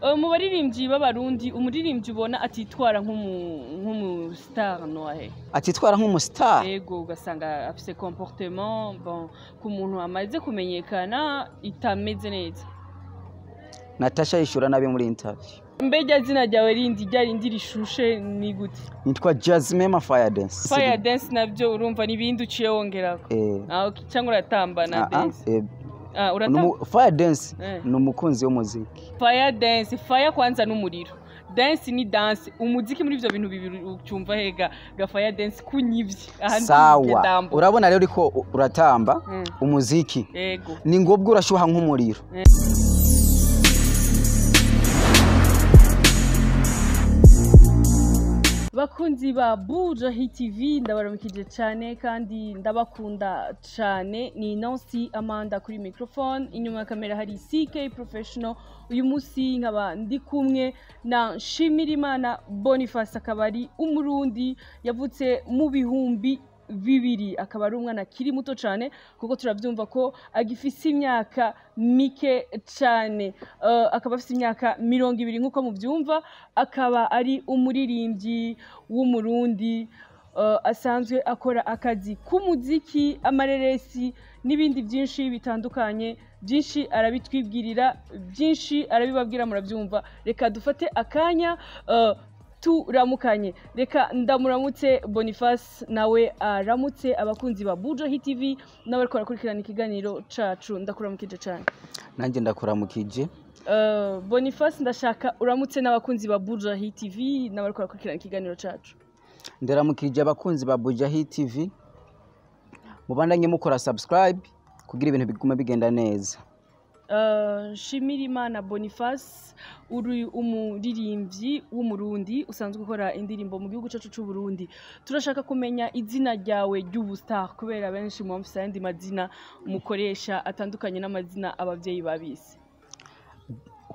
Mu baririmbyi b'Abarundi, umuririmbyi ubona atitwara nk'umu star nohe? Atitwara nk'umu star? Yego, ugasanga afise comportement, bon, ku muntu amaze kumenyekana, itameze neza. Natasha yishura nabi muri interview. Mbe rya zina ryawe rindi, rya rindi rishushe, ni gute? Nitwa Jasmine Fire Dance. Fire Dance navyo urumva n'ibindi uciye wongerako? Eh. Ah, okay. Cyangwa uratamba na Ah, ah, dance? Eh, Ah, uratamba. Fire Dance Eh. ni umukunzi w'umuziki. Fire Dance, fire kwanza n'umuriro, dance ni dance, umuziki. Muri ivyo bintu bibiri ucumva hega ga Fire Dance kunyivye aha? Sawa. Ndambo. Urabona rero uriko uratamba umuziki, ni ngombwa urashuha nk'umuriro. Bakunzi ba Buja Hit TV, ndabaramukije cyane kandi ndabakunda cyane. Ni Nancy Amanda kuri microphone, inyuma ya kamera hari CK Professional. Uyu munsi nkaba ndi kumwe na Nshimirimana Boniface, akaba ari Umurundi yavutse mu 2000, akaba ari umwana akiri muto cyane kuko turabyumva ko agifise imyaka mike cyane. Akaba afise imyaka 20 nk'uko mubyumva, akaba ari umuririmbyi w'Umurundi, asanzwe akora akazi k'umuziki, amareresi n'ibindi byinshi bitandukanye. Byinshi arabitwibwirira, byinshi arabibabwira, murabyumva. Reka dufate akanya turamukanye. Reka ndamuramutse Boniface, nawe aramutse abakunzi ba Buja Hit TV n'abariko barakurikirana ikiganiro cacu. Ndakuramukije cyane. Nanjye ndakuramukije. Boniface, ndashaka uramutse n'abakunzi ba Buja Hit TV n'abariko barakurikirana ikiganiro cacu. Ndaramukije abakunzi ba Buja Hit TV, mubandanye mukora subscribe kugira ibintu bigume bigenda neza. Nshimirimana Boniface, uri umuririmbyi w'Umurundi usanzwe ukora indirimbo mu gihugu cyacu cy'u Burundi. Turashaka kumenya izina ryawe ry'ubu star, kubera benshi mu bafise ayandi mazina mukoresha atandukanye n'amazina abavyeyi babise.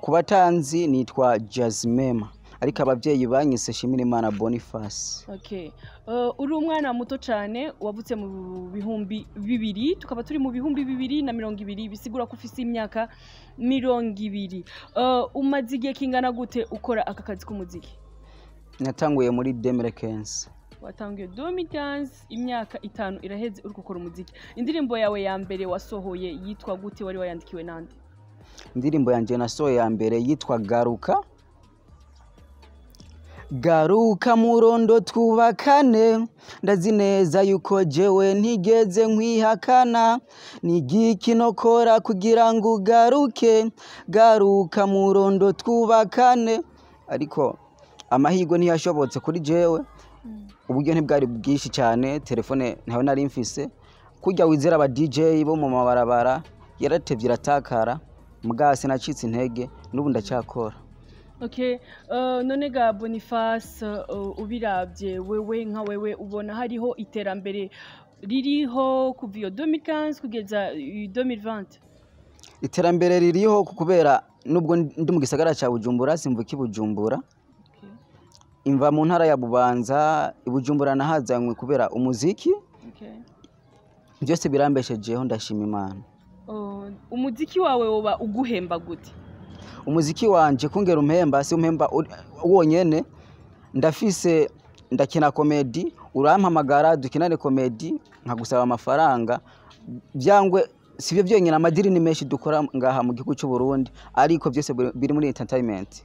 Ku batanzi nitwa Jasmine, ariko abavyeyi banyise Shimirimana Boniface. Okay. Uri umwana muto cyane, wavutse mu 2000, tukaba turi mu 2020, bisigura ko ufise imyaka 20. Umaze igihe kingana gute ukora aka kazi k'umuziki? Natanguye muri 2015. Watangiye 2015, imyaka 5 iraheze uri gukora umuziki. Indirimbo yawe ya mbere wasohoye yitwa gute? Wari wayandikiwe nande? Indirimbo yanjye nasohoye ya mbere yitwa Garuka. Garuka murondo twubakane, ndazi neza yuko jewe ntigeze nkwihakana, nigiki nokora kugira ngo ugaruke? Garuka murondo twubakane. Ariko amahirwe ntiyashobotse kuri jewe, uburyo ntibwari bwinshi cyane, telefone ntayo nari mfise, kurya wizera aba DJ bo mu mabarabara, yaratevye iratakara. Muga sinacitse intege, n'ubu ndacyakora. Okay, none ga Boniface, ubiravye wewe nka wewe, ubona hariho iterambere ririho kuva iyo 2015 kugeza 2020? Iterambere ririho kubera nubwo ndi mu gisagara cya Bujumbura, simvuka i Bujumbura. Imva mu ntara ya Bubanza. I Bujumbura nahazanywe kubera umuziki. Byose birambeshejeho, ndashima Imana. Umuziki wawe woba uguhemba gute? Umuziki wanje kungera umpemba, si umpemba wonyene. Ndafise, ndakina comédie, urampamagara dukinane comédie nkagusaba amafaranga. Byangwe sibyo byonyine, amadiri ni menshi dukora ngaha mu gihugu cy'u Burundi, ariko byose biri muri entertainment.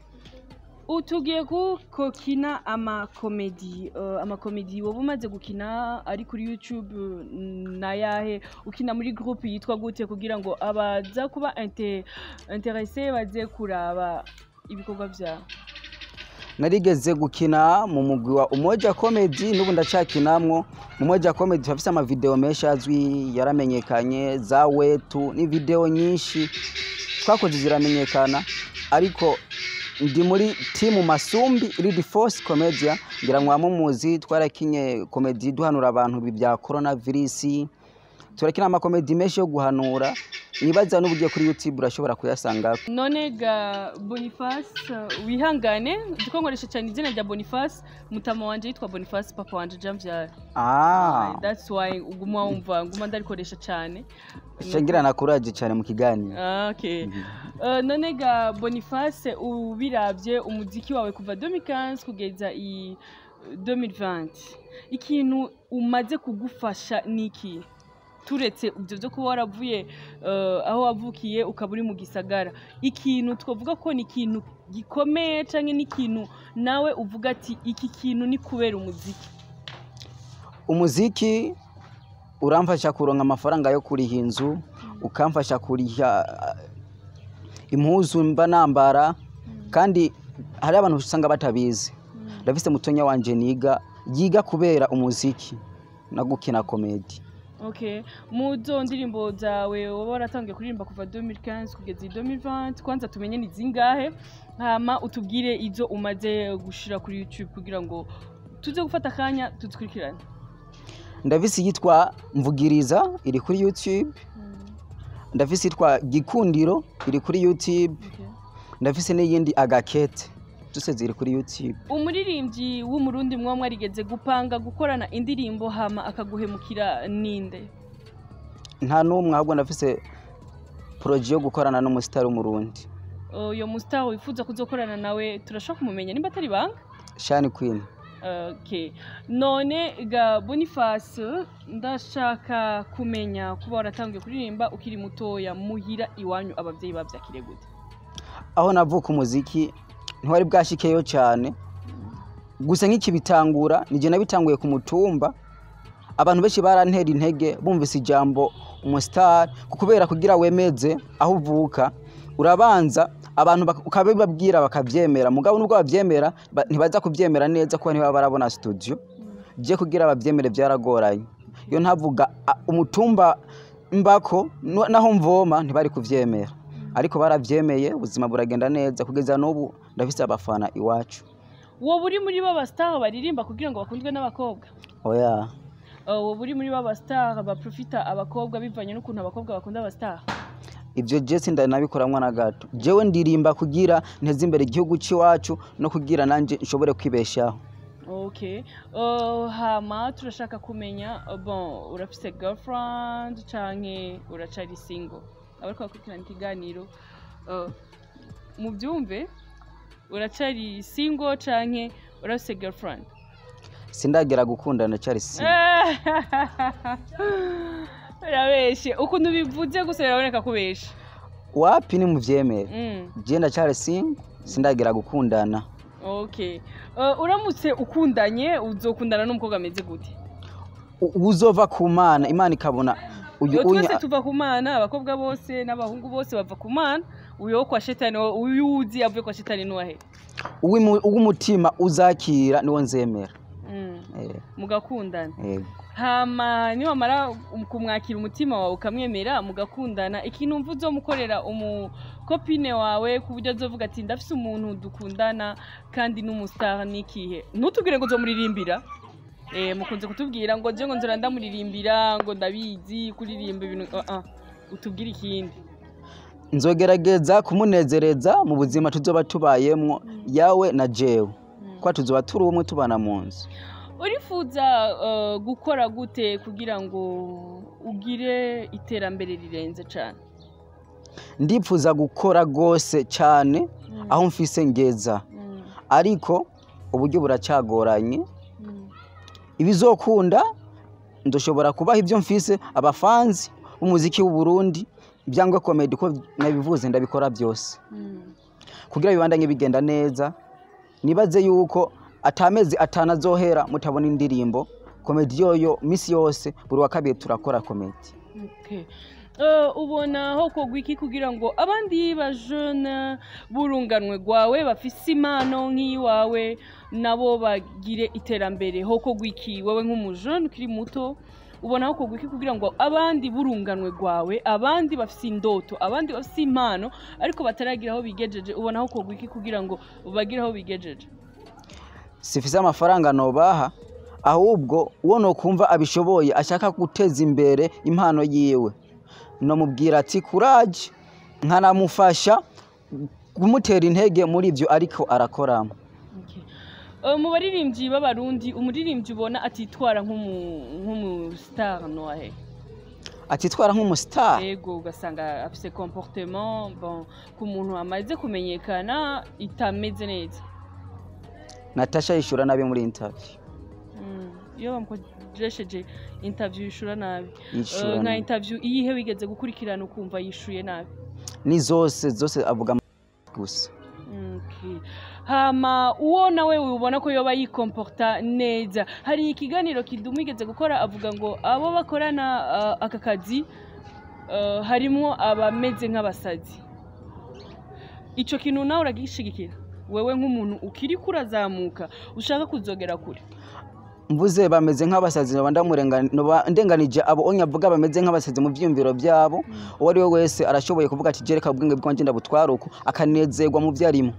Utugiye gukina ama comédie, ama comédie woba umaze gukina ari kuri YouTube nayahe? Ukina muri groupe yitwa gute, kugira ngo abaza kuba intéressé baze kuraba ibikorwa vyawe? Narigeze gukina mu mugwi wa Umoja Comedy, n'ubu ndacakinamwo mu Umoja Comedy. Turafise ama video menshi azwi yaramenyekanye, za wetu ni video nyinshi twakoze ziramenyekana, ariko ndi muri timu Masumbi Lead Force Comedia, ngira ngo muzi. Twarakinye comedy duhanura abantu ibi bya coronavirus, turakina ama comédie menshi yo guhanura. Nibaza n'ubugiye kuri YouTube urashobora kuyasanga. None ga Boniface, wihangane, ndiko nkoresha cyane izina rya Boniface. Mutama wanje yitwa Boniface, papa wanje jamvyara. That's why uguma wumva nguma ndarikoresha cyane. Shangira na courage cyane mu kiganiro. Ah, okay. None ga Boniface, ubiravye umuziki wawe kuva 2015 kugeza i 2020, ikintu umaze kugufasha niki, turetse ibyo byo kuba waravuye aho wavukiye ukaba uri mu gisagara? Ikintu twavuga ko ni ikintu gikomeye canke ni ikintu nawe uvuga ati iki kintu ni kubera umuziki? Umuziki uramfasha kuronka amafaranga yo kuriha inzu, ukamfasha kuriha impuzu mba nambara. Kandi hari abantu usanga batabizi, ndafise mutonya wanje niga, yiga kubera umuziki no gukina comédie. Okay, mu zo ndirimbo zawe woba waratangiye kuririmba kuva 2015 kugeza i 2020, kwanza tumenye ni zingahe, hama utubwire izo umaze gushira kuri YouTube kugira ngo tuze gufata akanya tuzikurikirane. Ndafise iyitwa Mvugiriza, iri kuri YouTube. Ndafise iyitwa Gikundiro, iri kuri YouTube. Ndafise n'iyindi Agakete, zose ziri kuri YouTube. Umuririmbyi w'Umurundi mwa mwarigeze gupanga gukorana indirimbo hama akaguhemukira ninde? Nta n'umwe, ahubwo ndafise projet yo gukorana n'umusitari w'Umurundi. Uyo mustar wifuza kuzokorana nawe turashobora kumumenya nimba atari banga? Shani Queen. Okay. None ga Boniface, ndashaka kumenya, kuba waratangiye kuririmba ukiri mutoya, muhira iwanyu abavyeyi bavyakiriye gute? Aho navuka umuziki ntiwari bwashikeyo cyane. Gusa nk'ikibitangura nije nabitanguye ku mutumba, abantu benshi barantera intege bumvise ijambo umustar, kubera kugira wemeze aho uvuka urabanza abantu ukabibabwira bakavyemera. Mugabo nubwo bavyemera, ntibaza kuvyemera neza kuko ntibaba barabona studio. Je kugira bavyemere byaragoranye. Iyo ntavuga umutumba mbako naho mvoma ntibari kuvyemera, ariko baravyemeye, ubuzima buragenda neza kugeza n'ubu ndafise abafana iwacu. Wowe uri muri ba star baririmba kugira ngo bakundwe n'abakobwa? Oya. Wowe uri muri ba star baprofita abakobwa bivanye n'ukuntu abakobwa bakunda aba star? Ivyo je sindanabikoramwo na gato. Jewe ndirimba kugira nteze imbere igihugu c'iwacu no kugira nanje nshobore kwibeshaho. Okay. Hama turashaka kumenya, bon, urafise girlfriend canke uracari single? Abariko bakurikirana ikiganiro mubyumve, uracari single canke urafise girlfriend? Sindagera gukundana, cari single. Urabeshe, ukuntu bivuze gusa biraboneka kubesha. Wapi, ni muvyemere. Je ndacari single, sindagera gukundana. Okay. Uramutse ukundanye, uzokundana n'umukobwa ameze gute? Uzova ku Mana, Imana ikabona uyu Iyo twese unya. Tuva ku Mana, abakobwa bose n'abahungu bose bava ku Mana. Uyu wo kwa shetani, uyu uzi avuye kwa shetani nuwahe? Uw'umutima uzakira niwo nzemera. Mugakundana? Yego. Hama niwamara kumwakira umutima wawe ukamwemera mugakundana, ikintu umva uzomukorera umu copine wawe ku buryo azovuga ati ndafise umuntu dukundana kandi n'umustar nikihe? Ntutubwire ngo uzomuririmbira. Mukunze kutubwira ngo je ngo nzora ndamuririmbira, ngo ndabizi kuririmba ibintu. Utubwire ikindi. Nzogerageza kumunezereza mu buzima tuzoba tubayemwo, yawe na jewe, kwa tuzoba turi umwe tubana mu nzu. Urifuza gukora gute kugira ngo ugire iterambere rirenze cane? Ndipfuza gukora rwose cyane aho mfise ngeza, ariko uburyo buracyagoranye. Ibizokunda ndoshobora kubaha ibyo mfise abafanzi b'umuziki w'u Burundi, byangwa comedy, ko nabivuze ndabikora byose kugira bibandanye bigenda neza. Nibaze yuko atamezi 5 azohera mutabona indirimbo comedy. Yoyo misi yose buri wa kabiri turakora comedy. Okay. Ubona ho kogwa iki kugira ngo abandi ba jeune burunganwe rwawe bafise impano nk'iyiwawe nabo bagire iterambere? Ho kogwa iki, wewe nk'umujene ukiri muto, ubona ho kogwa iki kugira ngo abandi burunganwe rwawe, abandi bafise indoto, abandi bafise impano ariko bataragira aho bigejeje, ubona ho kogwa iki kugira ngo bagire aho bigejeje? Sifise amafaranga nobaha, ahubwo uwo nokumva abishoboye ashaka guteza imbere impano yiwe. Nomubwira ati courage, nkanamufasha kumutera intege muri ibyo ariko arakoramo. Okay. Mu baririmbyi b'Abarundi, umuririmbyi ubona atitwara nk'umu star noahe? Atitwara nk'umustar? Yego, ugasanga afise comportement, bon, ku muntu amaze kumenyekana, itameze neza. Natasha yishura nabi muri interview. Iyo bamukoresheje interview yishura nabi? Yishura Nka nabi. interview iyihe wigeze gukurikirana ukumva yishuye nabi? Ni zose, zose avuga gusa. Okay. Hama uwo nawe ubona ko yoba yikomporta neza, hari ikiganiro Kidumu igeze gukora avuga ngo abo bakorana aka kazi harimwo abameze nk'abasazi. Ico kintu nawe uragishigikira, wewe nk'umuntu ukiri kurazamuka ushaka kuzogera kure? Mvuze bameze nk'abasazi, noba noba ndenganije abo onya avuga bameze nk'abasazi mu vyiyumviro byabo. Uwo ari we wese arashoboye kuvuga ati jereka ubwenge bwanje ndabutwara uku, akanezerwa mu vyo arimo.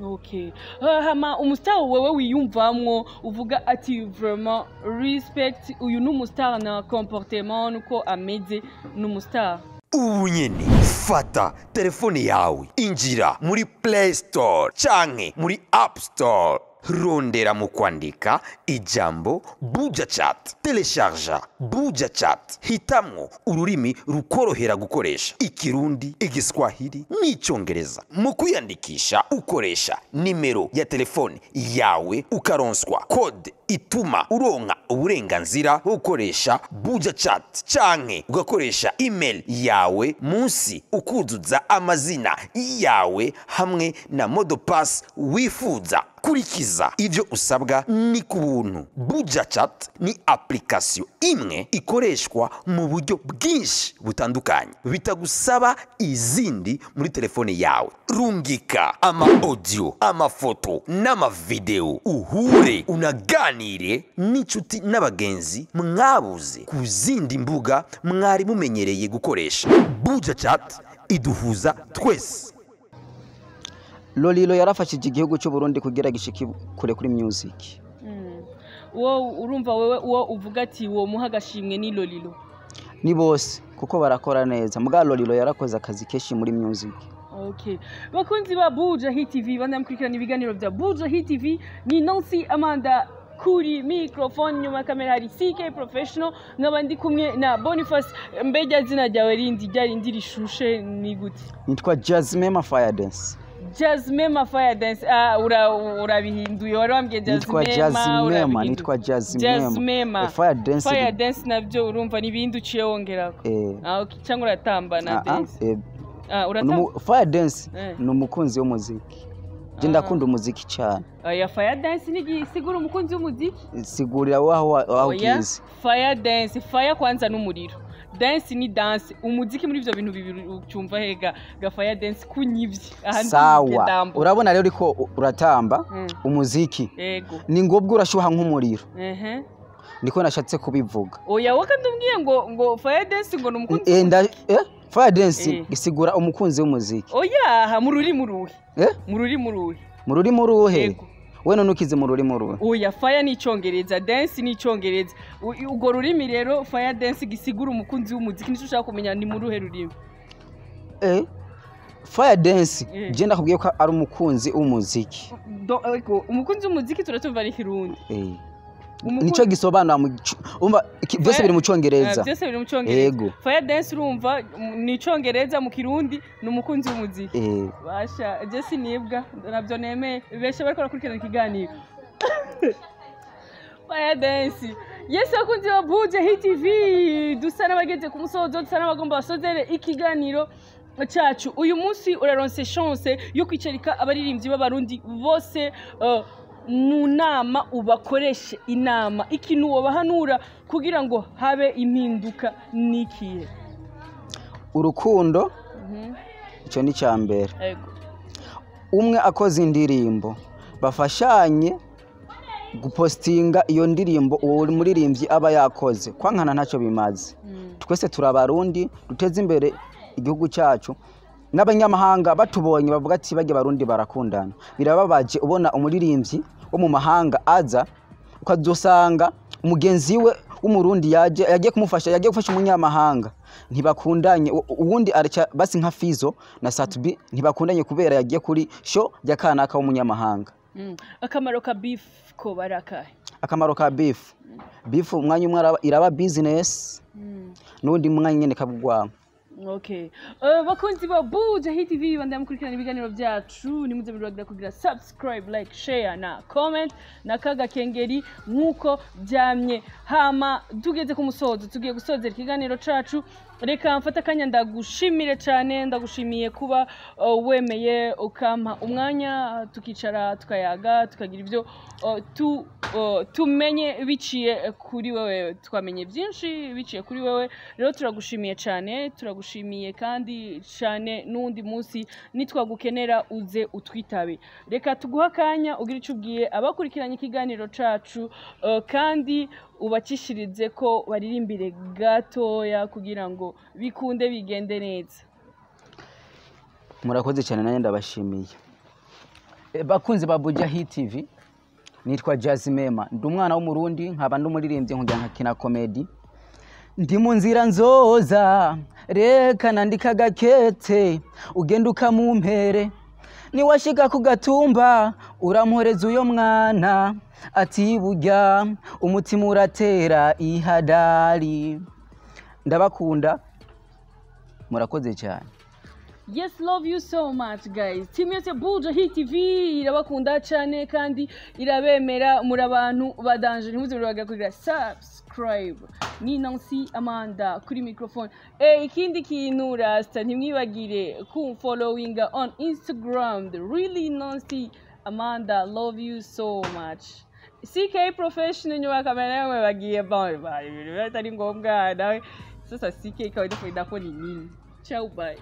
Okay. Hama umustar wewe wiyumvamwo uvuga ati vraiment respect, uyu ni umustar na comportement nuko ameze, ni umustar? Ubu nyene fata telefone yawe, injira muri Play Store canke muri App Store, rondera mu kwandika ijambo Buja Chat, telecharja Buja Chat, hitamwo ururimi rukorohera gukoresha, Ikirundi, Igiswahili n'Icyongereza. Mu kwiyandikisha ukoresha nimero ya telefone yawe, ukaronswa code ituma uronka uburenganzira bwo gukoresha Buja Chat, canke ugakoresha email yawe, munsi ukuzuza amazina yawe hamwe na mot de passe wifuza. Kurikiza ivyo usabwa, ni ku buntu. Buja Chat ni application imwe ikoreshwa mu buryo bwinshi butandukanye, bitagusaba izindi muri telefone yawe. Rungika ama audio, amafoto n'amavideo, uhure unaganire n'inshuti n'abagenzi mwabuze ku zindi mbuga mwari mumenyereye gukoresha. Buja Chat iduhuza twese. Lolilo yarafashije igihugu cy'u Burundi kugira gishike kure kuri music. Uwo urumva wewe, uwo uvuga ati uwo muha agashimwe ni Lolilo? Ni bose, kuko barakora neza, muga Lolilo yarakoze akazi kenshi muri music. Okay. Bakunzi ba Buja Hit TV, banda mukurikirana ibiganiro bya Buja Hit TV, ni Nancy Amanda kuri microphone, nyuma ya kamera hari CK Professional, nkaba ndi kumwe na Boniface. Mbega zina ryawe rindi ryarindi rishushe ni gute? Nitwa Jasmine Fire Dance. Jasmine Fire Dance. Ah, urabihinduye, wari wambwiye Nitwa Jasmine. Jasmine, nitwa Jasmine. Jasmine. Fire Dance. Fire Dance nabyo urumva nibindi uciye wongerako? Eh. Ah, okay. Cyangwa uratamba na Ah, ah, dance? eh, Ah, uratamba. Fire Dance Eh. ni umukunzi w'umuziki. Je ndakunda umuziki cyane. Oya, Fire Dance ni igisigura umukunzi w'umuziki. Sigurira waho Oya, ukizi. Fire Dance, fire kwanza n'umuriro, dance ni dance, umuziki. Muri ivyo bintu bibiri ucyumva hega ga Fire Dance kunyivye aha? Sawa, urabona rero uriko uratamba umuziki, Yego. ni ngombwa urashuha nk'umuriro. Niko nashatse kubivuga. Oya, wowe kandi umbwiye ngo Fire Dance ngo ni umukunzi Eh, Fire Dance isigura umukunzi w'umuziki. Oya, aha mu rurimi uruhe? Eh? Mu rurimi uruhe? Mu rurimi uruhe? Yego. We none ukize mu rurimi uruhe? Oya, fire ni Icyongereza, dance ni Icyongereza. Urwo rurimi rero Fire Dance gisigura umukunzi w'umuziki, nicyo ushaka kumenya, ni mu ruhe rurimi? Fire Dance, je ndakubwiye ko ari umukunzi w'umuziki. Ariko umukunzi w'umuziki turatumva ari Ikirundi. Nico gisobanura mu umva byose biri mu Cyongereza. Byose biri mu Cyongereza. Yego. Fire Dance urumva ni Icyongereza, mu Kirundi ni umukunzi w'umuziki. Basha, je sinibwa nabyo nemeye, benshi bariko barakurikirana ikiganiro. Fire Dance. Yes, abakunzi ba Buja Hit TV, dusa n'abageze ku musozo, dusa n'abagomba basozere ikiganiro cacu uyu munsi. Uraronse chance yo kwicarika abaririmbyi b'Abarundi bose mu nama, ubakoreshe inama. Ikintu wobahanura kugira ngo habe impinduka nikihe? Urukundo, icyo ni icya mbere. Ego. Umwe akoze indirimbo, bafashanye gupostinga iyo ndirimbo uwo muririmbyi aba yakoze. Kwankana ntacyo bimaze. Twese turi Abarundi, duteze imbere igihugu cyacu, n'abanyamahanga batubonye bavuga ati bajya Barundi barakundana. Birababaje ubona umuririmbyi wo mu mahanga aza ukazosanga umugenzi we w'Umurundi yaje, yagiye kumufasha, yagiye gufasha umunyamahanga, ntibakundanye. Uwundi araca basi nka Fizo na Sat-B ntibakundanye kubera yagiye kuri show ya kanaka w'umunyamahanga. Akamaro ka beef ko barakahe? Akamaro ka beef, beef umwanya umwe iraba business, n'undi mwanya nyene kabugwango. Okay. Bakunzi ba Buja Hit TV, bandaya mukurikirana ibiganiro byacu, nimuze muragira kugira subscribe, like, share na comment na kaga kengeri nkuko byamye. Hama tugeze ku musozo, tugiye gusozera ikiganiro cacu. Reka mfate akanya ndagushimire cyane, ndagushimiye kuba wemeye ukampa umwanya tukicara, tukayaga, tukagira ibyo tumenye biciye kuri wewe. Twamenye byinshi biciye kuri wewe. Rero turagushimiye cyane, turagushimiye kandi cyane. N'undi munsi nitwagukenera uze utwitabe. Reka tuguhe akanya ugire icyo ubwiye abakurikiranye ikiganiro cacu, kandi ubacishirize ko baririmbire gatoya kugira ngo bikunde bigende neza. Murakoze cyane, nanjye ndabashimiye. Bakunzi ba Buja Hit TV, nitwa Jazimema, ndi umwana w'Umurundi, nkaba ndi umuririmbyi, nkongera nkakina comedy. Ndi mu nzira nzoza, reka nandika agakete ugenda ukamumpere. Niwashika ku gatumba uramporeza uyo mwana, ati burya umutima uratera ihadari. Ndabakunda, murakoze cyane. Yes, love you so much, guys. Team yose Buja Hit TV irabakunda cyane kandi irabemera, muri abantu badanje. Ntimuze murabaga kugira subscribe. Ni Nancy Amanda kuri microphone. Ikindi kintu rasta, ntimwibagire kumfollowinga on Instagram, the really Nancy Amanda. Love you so much. CK Professional nyuma ya kamera yawe bagiye bye bye, ibintu bitari ngombwa nawe. Sasa CK kawaida faida ni nini? Ciao, bye.